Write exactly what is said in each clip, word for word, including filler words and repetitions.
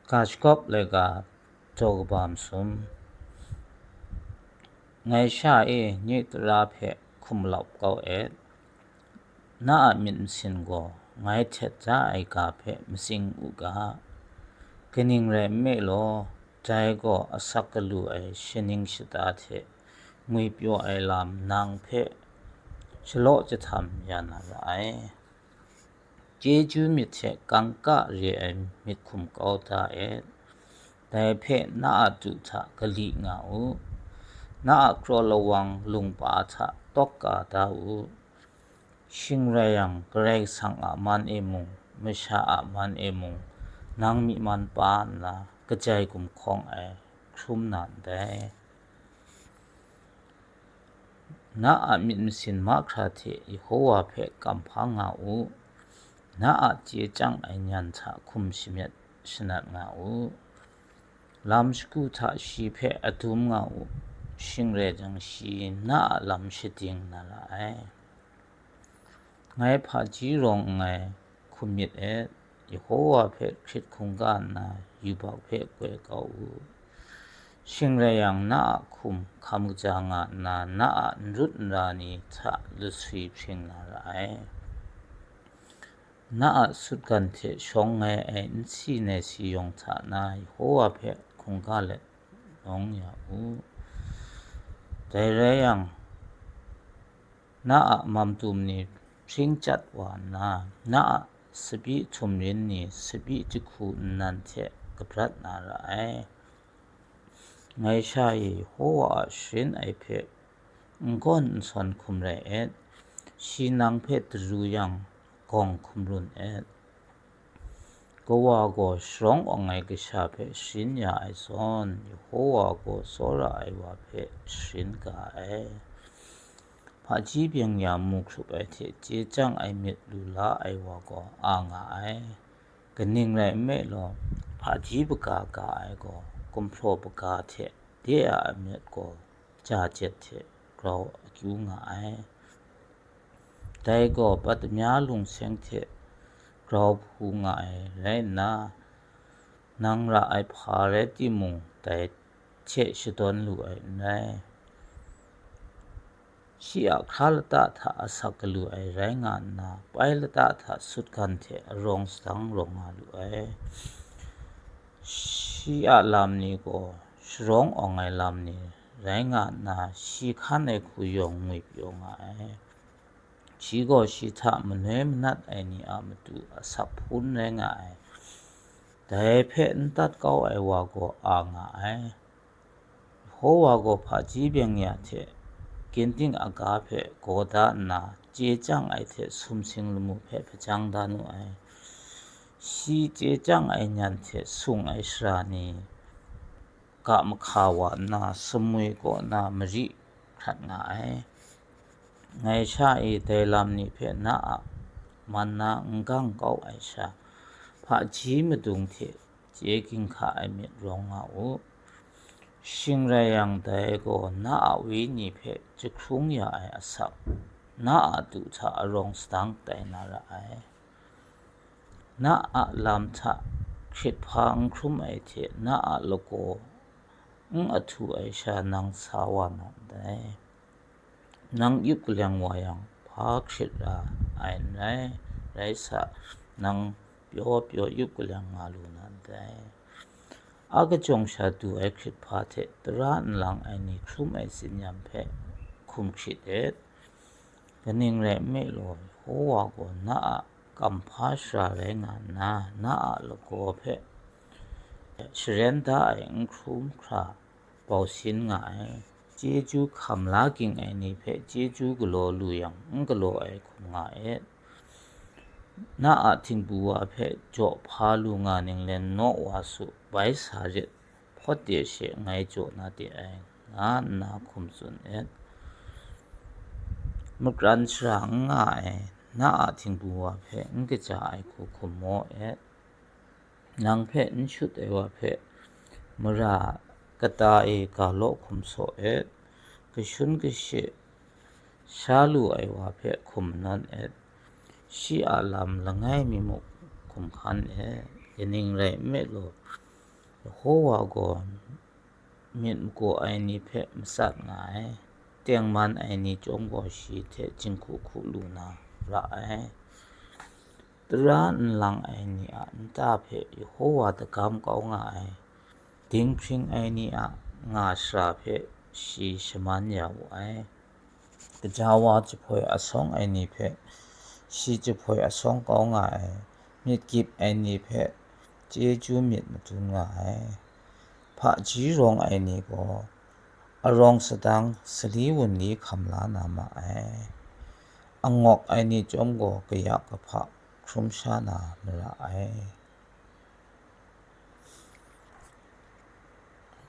Ga shagawp laika, jaw kaba masum. Ngai sha e, nye tara hpe hkum malawp kau et. Na a myit masin gaw ngai htet ja ai ga hpe matsing u ga. Kaning rai nme law, dai gaw asak galu ai shaning shata hte ngwipyaw ai lam nang hpe shalaw jahtam ya na ra ai. Chyeju myit hte kangka re ai myit hkum kau da et. Dai hpe na a du hta kali nga u. Na a kraw lawang lungba hta tawk ka da u. Shing rai yang, Karai Kasang a man e mung, masha a man e mung, nang myi man pa nna kajai gumhkawng ai hkrum na ndai. Na a myit masin mahkra hte Yehova hpe kamhpa nga u. Na a chye chyang ai nyan hta hkum shamyet shanat nga u. Lam shagu hta shi hpe adum nga u, shing rai jang, shi na a lam shading na ra ai. Ngai hpaji rawng nngai, hkum myit et, Yehova hpe hkrit hkungga nna yubak hpe koi kau u. Shing rai yang, na a hkum hkam kaja nga nna, na a n rut n ra ni hta laswi hpring na ra ai. Na a sutgan hte shawng ngai ai nsi nai si yawng hta na Yehova hpe hkungga let nawng ya u. Dai rai yang, na a mamtum ni hpring chyat wa nna, na a sabi htumrin ni sabi jahku nnan hte kabrat na ra ai. Ngai sha e, Yehova a sharin ai hpe n gawn n sawn hkum rai et. Shi nang hpe daru yang, gawng hkum run et. Kawa gaw sharawng awng ai kasha hpe sharin ya ai zawn, Yehova gaw tsawra ai wa hpe sharin ga ai. Hpaji byeng ya mu hkrup ai hte chye chyang ai myit lu la ai wa gaw a nga ai. Kaning rai nme law, hpaji baga ga ai gaw, gumhpraw baga hte de a amyat gaw ja jet hte grau akyu nga ai. Dai gaw pat damya lungseng hte grau hpu nga ai rai nna, nang ra ai hpa rai timung, dai hte shadawn lu ai n rai. Shi a hkra lata hta asak galu ai rai nga nna, pai lata hta sutgan hte arawng sadang rawng nga lu ai. Shi a lam ni gaw sharawng awng ai lam ni rai nga nna, shi hkan ai hku yawng ngwipyaw nga ai. Shi gaw shi hta manoi manat ai ni a matu asak hpun rai nga ai. Dai hpe n tat kau ai wa gaw a nga ai. Yehova gaw hpaji byeng ya hte ginting aga hpe gaw da nna, chye chyang ai hte sumsing lamu hpe hpajang da nu ai. Shi chye chyang ai nyan hte sung ai sara ni ga mahka wa nna, sumwi kaw na mari hkrat nga ai. Ngai sha e, dai lam ni hpe na a man na n gang kau ai sha, hpaji madung hte chye ginhka ai myit rawng nga u. Shing rai yang, dai gaw na a wenyi hpe jahkrung ya ai asak, na a du hta arawng sadang tai na ra ai. Na a lam hta hkrit hpa n hkrum ai hte na a lagaw n ahtu ai sha nang sa wa na ndai. Nang yup kaleng wa yang, hpa hkrit ra ai n rai, rai sa, nang pyaw pyaw yup kaleng nga lu na ndai. A kajawng sha du ai hkrit hpa hte tara nlang ai ni hkrum ai tsinyam hpe hkum hkrit et. Kaning rai nme law, Yehova gaw na a kamhpa sara rai nga nna, na a lagaw hpe sharen da ai n hkrum hkra bau sin nga ai. Chyeju hkam la ging ai ni hpe chyeju galaw lu yang, n galaw ai hkum nga et. Na a htingbu wa hpe jaw hpa lu nga ninglen naw wa su, bai sa rit, hpawt de she ngai jaw na de ai, nga nna hkum tsun et. Makran shara n nga ai, na a htingbu wa hpe n kaja ai hku hkum maw et. Nang hpe n shut ai wa hpe mara kata e ga law hkum saw et. Kashun kashe sha lu ai wa hpe hkum nawn et. Shi a lam langai mi muk hkum hkan et. Kaning rai nme law, Yehova gaw myit magaw ai ni hpe matsat nga ai, tengman ai ni chyawm gaw shi hte jinghku hku lu na ra ai. Tara nlang ai ni a nta hpe Yehova dagam kau nga ai, dinghpring ai ni a nga shara hpe shi shaman ya wu ai. Gaja wa jahpoi asawng ai ni hpe shi jahpoi asawng kau nga ai, myit gyip ai ni hpe chyeju myit madun nga ai. Hpaji rawng ai ni gaw arawng sadang sali wunli hkam la na ma ai. Angawk ai ni chyawm gaw kaya kahpa hkrum sha na mara ai.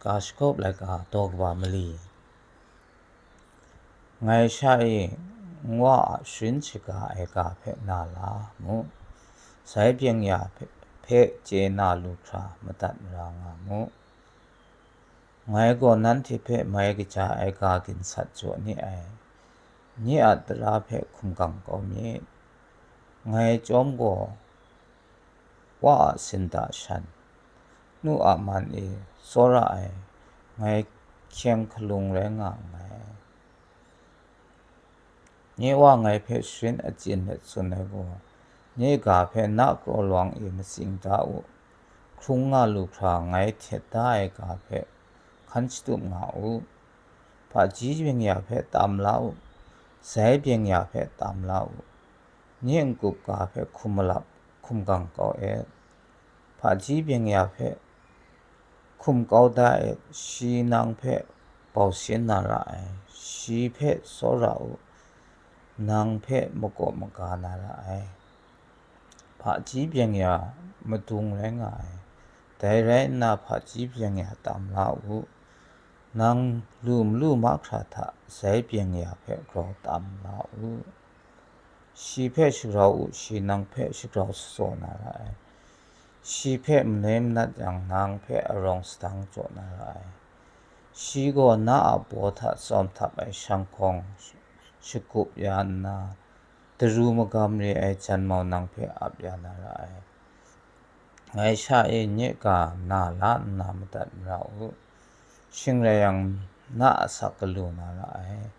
Ga shakawp laika daw kaba mali. Ngai sha e, nwa a sharin shaga ai ga hpe na la mu, sai byeng-ya hpe, hpe chye na lu hkra madat mara nga mu. Ngai gaw nanhte hpe mai kaja ai ga ginsat jaw ni ai, nye a tara hpe hkumgang kau myit. Ngai chyawm gaw, wa a sinda shan, nu a man e tsawra ai, ngai hkyeng hkalung rai nga nngai. Nye wa ngai hpe sharin achyin let tsun ai gaw, nye ga hpe na kraw lawang e matsing da u, hkrung nga lu hkra ngai htet da ai ga hpe hkan shatup nga u. Hpaji byeng-ya hpe tam la u, sai byeng-ya hpe tam la u, nye n-gup ga hpe hkum malap hkum gang kau et. Hpaji byeng-ya hpe hkum kau da et, shi nang hpe bau sin na ra ai, shi hpe tsawra u, nang hpe makaw maga na ra ai. Hpaji byeng-ya madung rai nga ai, dai rai nna hpaji byeng-ya tam la u, nang lu malu mahkra hta sai byeng-ya hpe grau tam la u. Shi hpe shagrau u, shi nang hpe shagrau shasaw na ra ai. Shi hpe manoi manat yang, nang hpe arawng sadang jaw na ra ai. Shi gaw na a baw hta tsawm htap ai shanghkawng shagup ya nna, daru magam re ai janmau nang hpe ap ya na ra ai. Ngai sha e, nye ga na la nna madat mara u, shing rai yang, na asak galu na ra ai.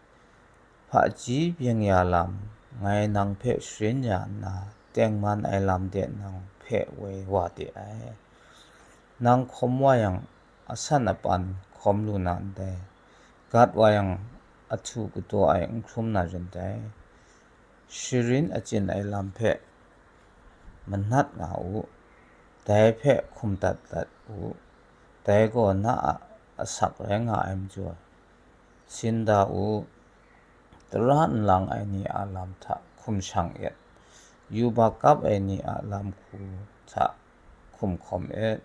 Hpaji byeng-ya lam ngai nang hpe sharin ya nna, tengman ai lam de nang hpe woi wa de ai. Nang hkawm wa yang, asan apan hkawm lu na ndai, gat wa yang, ahtu kataw ai n hkrum na rin dai. Sharin achyin ai lam hpe manat nga u, dai hpe hkum dat dat u, dai gaw na a asak rai nga ai majaw, sin da u. Tara nlang ai ni a lam hta hkum shang et, yubak kap ai ni a lam hku hta hkum hkawm et,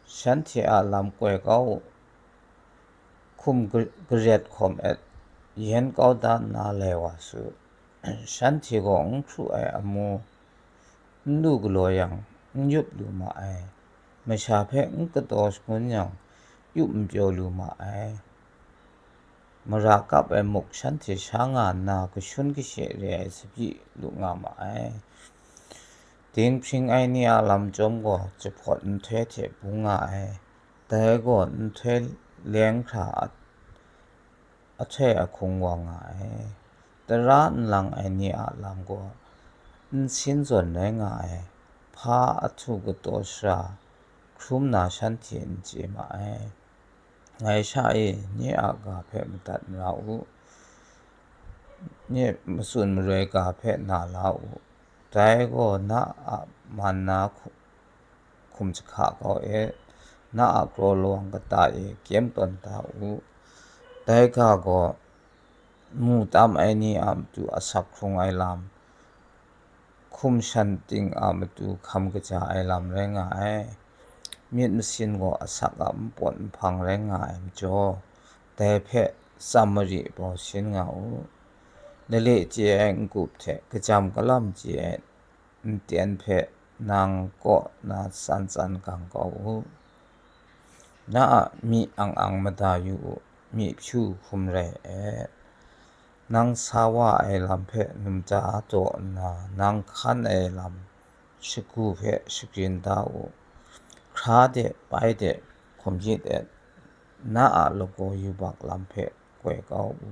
shanhte a lam koi kau u, hkum ga-, garet hkawm et, yen kau da nna lai wa su. Shanhte gaw n hkru ai amu, n lu galaw yang, n yup lu ma ai, masha hpe n kataw shangun yang, yup n pyaw lu ma ai. Mara kap ai muk shanhte sha nga nna, kashun kashe re ai tsabyi lu nga ma ai. Dinghpring ai ni a lam chyawm gaw, jahpawt nhtoi hte bung nga ai, dai gaw nhtoi leng hkra a, ahtoi ahkung wa nga ai. Tara nlang ai ni a lam gaw, nsin zawn rai nga ai, hpa ahtu kataw sara hkrum na shanhte n chye ma ai. Ngai sha e, nye a ga hpe madat mara u, nye matsun maroi ga hpe na la u, dai gaw na a man na hku-, hkum jahka kau e, na a kraw lawang kata e kyem tawn da u. Dai ga gaw, mu tam ai ni a matu asak hkrung ai lam, hkum shan ting a matu hkam kaja ai lam rai nga ai. Myit masin gaw asak a npawt nhpang rai nga ai majaw, dai hpe tsam mari bau sin nga u. Lale chye ai n-gup hte kachyam kalam chye ai nten hpe nang kaw na tsan tsan gang kau u. Na a myi ang ang mada yu u, myi hpyu hkum rai et. Nang sa wa ai lam hpe numta daw nna, nang hkan ai lam shagu hpe shagrin da u. Hkra de, pai de, hkum jahtum, na a lagaw yubak lam hpe koi kau u.